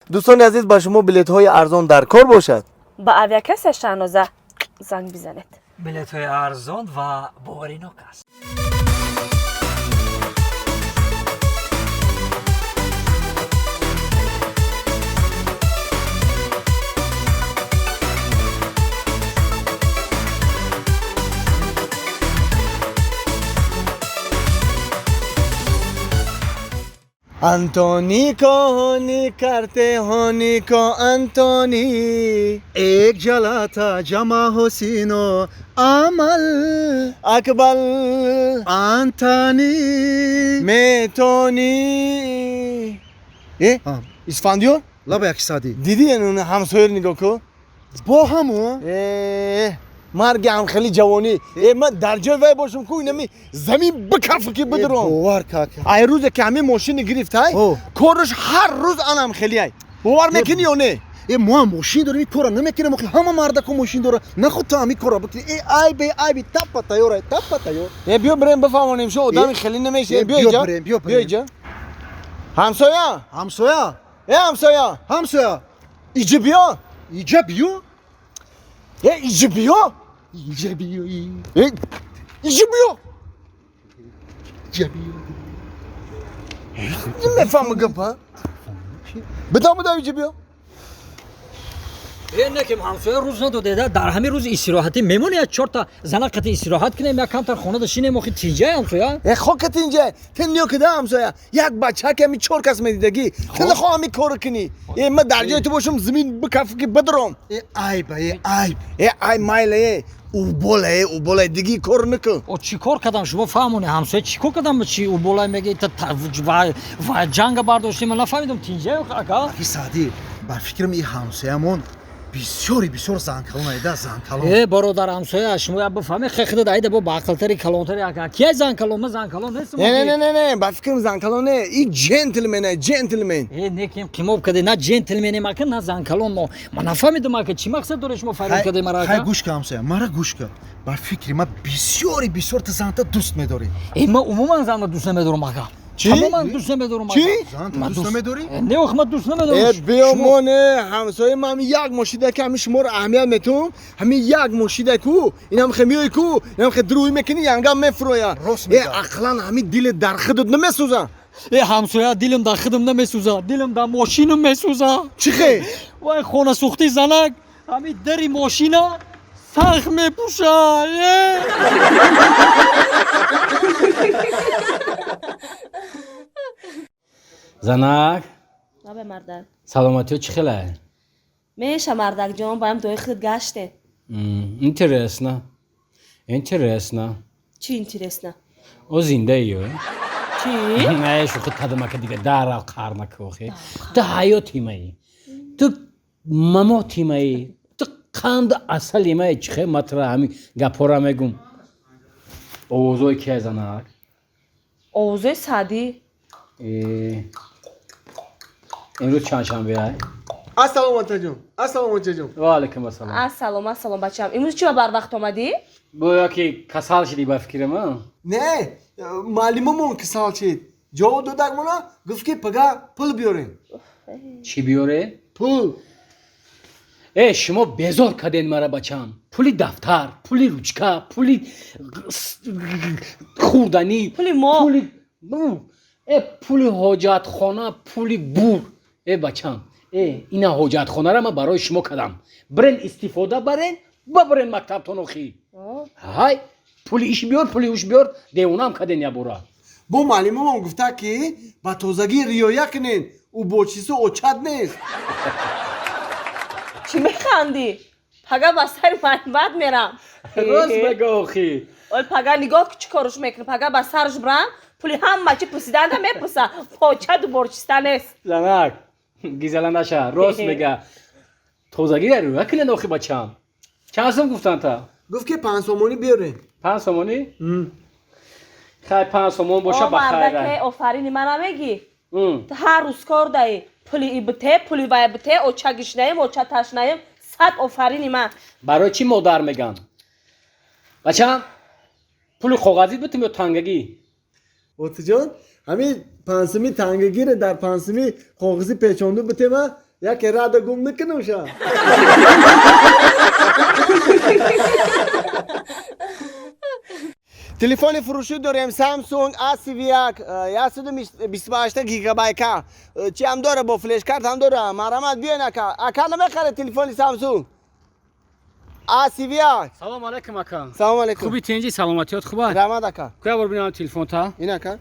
Дӯстони азиз, ба шумо билетҳои арзон дар кор бошад. Ба авиакасса Шаҳноза занг бизанед. Билетҳои арзон ва боваринок аст. Антони коҳони картеҳони ко Антони. Як ҷалата ҷама ҳусино амал. Акбал. Антони. Метони. Э, Исфандиёр? Лаба як сади. Дидӣ ҳамсояро нигоҳ кун? Бо ҳаму? Э, марги ҳамхели ҷавонӣ. Э, ман дар ҷои вай бошам ку, инами замин бикафу ки бидуром. Бовар как. Ай рӯзе ки ҳамин мошини гирифтай, кораш ҳар рӯз анам хелиай. Бовар мекунӣ ё не? Э, мо ҳам мошин дорем, ин кора намекунем, охи ҳама мардако мошин дора. Нахуд ту ҳамин кора бикунӣ. Э, айбе, айби, таппа тайёр, таппа тайёр. Э, биё бирем бифаҳмонем, шо одами хеле намеша. Биё иҷа. Биё биё иҷа. Ҳамсоя? Ҳамсоя? Э, ҳамсоя? Ҳамсоя? Иҷа биё. Иҷа биё? Э, иҷа биё. Иҷа биё. Э, иҷа биё. Иҷа биё. Намефаҳмам гапа. Бидам, бидам, иҷа биё. Э, некем ҳамсоя рӯз надодеда, дар ҳамин рӯзи истироҳатӣ мемонӣ, як чорта зана қати истироҳат кунем, як камтар хонада шинем, охи тинҷай ҳамсоя. Э, хока тинҷай. Тен ниё кида ҳамсоя. Як бача ки ҳамин чор кас медидагӣ. Тен хоҳ ҳамин корро кунӣ. Э, ман дар ҷои ту бошам, замин бикафу ки бидуром. Э, айба, э, айб. Э, ай майла, э. Убола, э, убола, диги кор накун. О, чӣ кор кардам, шумо фаҳмоне ҳамсоя, чӣ кор кардам, чи уболай меги, ва ҷанга бардоштем, ман нафаҳмидам, тинҷай ака? Аки Саъдӣ, бар фикрам ин ҳамсоямон бисёри бисёр занкалон айда, занкалон. Э, бародар ҳамсоя, шумо як бифаҳме, хехда айда бо баақлтари калонтари ака. Кияй занкалон? Ман занкалон нестам. Не, не, не, не, не, ба фикрам занкалон не, и джентлмен, джентлмен. Э, некем қимоб каде, на джентлменем ака, на занкалон мо. Ман нафаҳмидам ака, чӣ мақсад доред шумо фарёд каде мара Хай ака? Гӯш ка ҳамсоя, мара гӯш ка. Бар фикри ман бисёри бисёр ту занта дӯст медорӣ. Э, ман умуман занро дӯст намедорам ака. Чӣ? Тамоман дӯст намедорам ака. Чӣ? Занта Ман дӯст намедорӣ? Э, не, ох, ман дӯст намедорам. Э, биё моне, ҳамсоя, ман ҳамин як мошида ки ҳамин шуморо аҳамият метум, ҳамин як мошида ку, инам хе миёй ку, инам хе дурӯй мекунӣ, янгам мефуроя. Рост Э, мегӯяд. ақлан ҳамин дилет дар худат намесӯза. Э, ҳамсоя, дилам дар худам намесӯза, дилам дар мошинам месӯза. Чӣ хе? Вай хонасӯхтӣ занак, ҳамин дари мошина сахт мепӯша. Э! Занак. Лабе мардак. Саломатиё чӣ хелай? Меша мардакҷон, ба ҳам дои худ гаштем. Интересно, интересно. Чӣ интересно? О, зиндаиё? Чӣ? Не, шӯхи кадамака, дига дарав қар накохе. Ту ҳаёти маи, ту мамоти маи, ту қанду асали маи. Чӣ хел матра ҳамин гапҳоро мегум? Овозҳои кия, занак? Овозои Саъдӣ. Э, имрӯз чандшанбеай? Ассалому атаҷон, ассалому атаҷон. Ва алайкум ассалом. Ассалом, ассалом, бачаам. Имрӯз чӣ ба барвақт омадӣ? Гӯё ки касал шидӣ, ба фикрам, а? Не, муаллимамон касал шид, ҷавоб додак мона, гуфт ки пага пул биёрем. Чӣ биёре? Пул. Э, шумо безор карден мара, бачам. Пули дафтар, пули ручка, пули хӯрданӣ. Пули мо. Пули, э, пули ҳоҷатхона, пули бур. Э, бачам, э, ина ҳоҷатхонара ман барои шумо кардам, бирен истифода барен, бабарен мактабтон охи. Ҳай, пули иш биёр, пули уш биёр, девонаам карден ябора. Бо муаллимамон гуфта ки ба тозагӣ риоя кунен, ӯ бо чизо очат нест. Чӣ механдӣ? Пага ба сари бад мерам. Рост мега охи. Ол пага нигоҳ чӣ корш мекунӣ, пага ба сарш брам, пули ҳама чӣ пурсиданда мепурса, почаду борчиста нест. Занак, гизала наша, рост мега, тозагиро риоя кунен охи. Бачам, чанд сум гуфтан та? Гуфт ки 5 сомонӣ биёрем. 5 сомонӣ? Хай, 5 сомон боша, О ба мардаке, хайра. Офарини мана мегӣ. Ту ҳар рӯз кор даӣ, пули и бите, пули вай бите, оча гишнаем, оча ташнаем, сад офарини ман. Барои чӣ модар меган? Бачам, пули коғазӣ битум ё тангагӣ? Отиҷон, ҳамин 5 сумӣ тангагире дар 5 сумӣ коғазӣ печонду битема. Яке рада гум накунам ша. Телефони фурӯшӣ дорем Samsung A31 128 гигабайка. Чи ҳам дора, бо флешкарт ҳам дора. Марҳамат, биёен ака. Ака, намехаред телефони Samsung A31? Салом алейкум, ака. Салом алейкум. Хуби, тинҷи, саломатиёт хуба? Раҳмат, ака. Куя бор бинам телефонта. Ин, ака.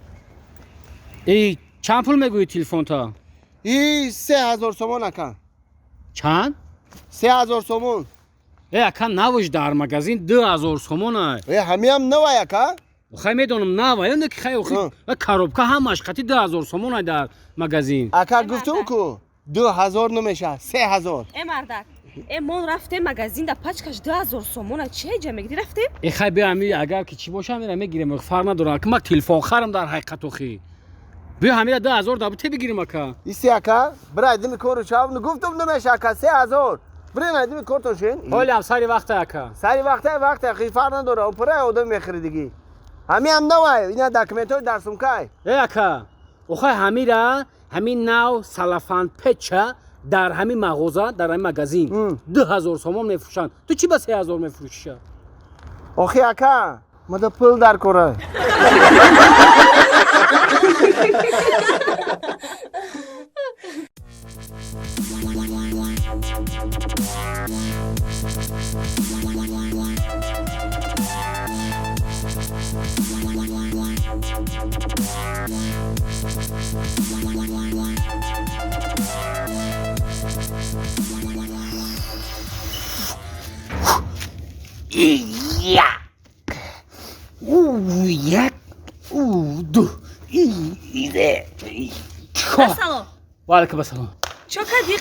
Э, чанд пул мегӯӣ телефонта? И 3000 сомон, ака. Чанд? 3000 сомон. Э, ака, навш дар магазин 2000 сомона. Э, ҳамиам навай, ака. Хай, медонам, навай, не ки хай, охи коробка ҳамаш қати 2000 сомона дар магазин. Ака, гуфтум ку, 2000 намеша, 3000. Э, мардак, э, мон рафтем магазин, да пачкаш 2000 сомона. Чи ҷа мегиди, рафтем? Э, хай, биё, ҳами агар ки чӣ боша, ҳамира мегирем, фарқ надорам, ки ма телефон харам дар ҳақиқат. Охи, биё, ҳамира 2000 да бите бигирем, ака. Иси, ака, бирай дими кору чав, гуфтум намеша, ака, 3000. Бирен, дими кортон шин. Ҳолиам сари вақта, ака. Сари вақта, вақта, хи фарқ надора, пурай одам мехӯри дигӣ. Ҳамиам навай, ина документҳои дар сумкай. Э, ака, охай, ҳамира ҳамин нав салафан печа дар ҳамин мағоза, дар ҳамин магазин 2000 сомон мефурӯшанд, ту чӣ ба 3000 мефурӯшиша? Охи, ака, мада пул дар кора. Як, як, ду. Ассалом. Ва алайкум ассалом. Чо кадӣ,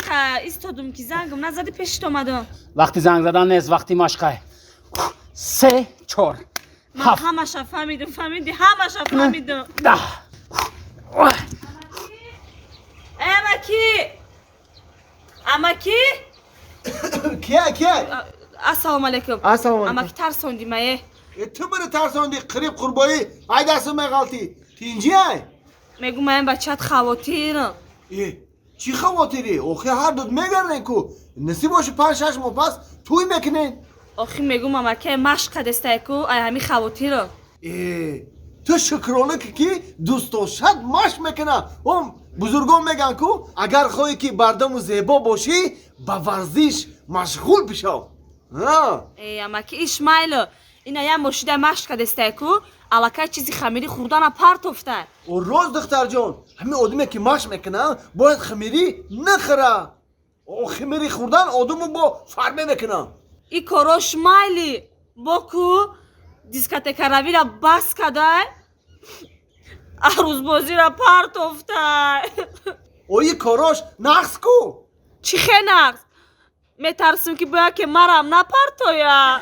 истодум ки зангам назади, пешит омадам. Вақти занг задан нест, вақти машқай. Се, чор. Ман ҳамаша фаҳмидум, фаҳмиди, ҳамаша фаҳмидум. 10. Э, амаки, амаки! Кия, кия? Ассалому алайкум. Ассалому алайкум. Амаки, тарсонди мае. Ту бири тарсонди, қириб қурбоӣ, ай дасту меғалтӣ. Тинҷи ай? Мегум, маям бачат хавотирам. Э, чӣ хавотирӣ? Охи, ҳар дуд мегарден ку. Насиб боши, 5-6 моҳ пас тӯй мекунен. Охи, мегум, амаки, машқ кадестай ку, ай ҳами хавотирам. Э, ту шукрона ки ки дӯстдошат машқ мекуна. Он бузургон мегӯянд ку, агар хоҳӣ ки бардаму зебо бошӣ, ба варзиш машғул бишав. Э, амаки, ишмайло, ина як мошида машқ кадестай ку, аллакай чизи хамирӣ хӯрдана партофта. О, рост, духтарҷон, ҳамин одаме ки машқ мекуна, бояд хамирӣ нахӯра. О, хамирӣ хӯрдан одаму бо фарме мекуна. И корош майли, бо ку дискотекаравира бас кадай, арӯзбозира партофтай. Ои корош нақс ку. Чӣ хе нақс? Метарсим, ки бояд ки марам напартоя.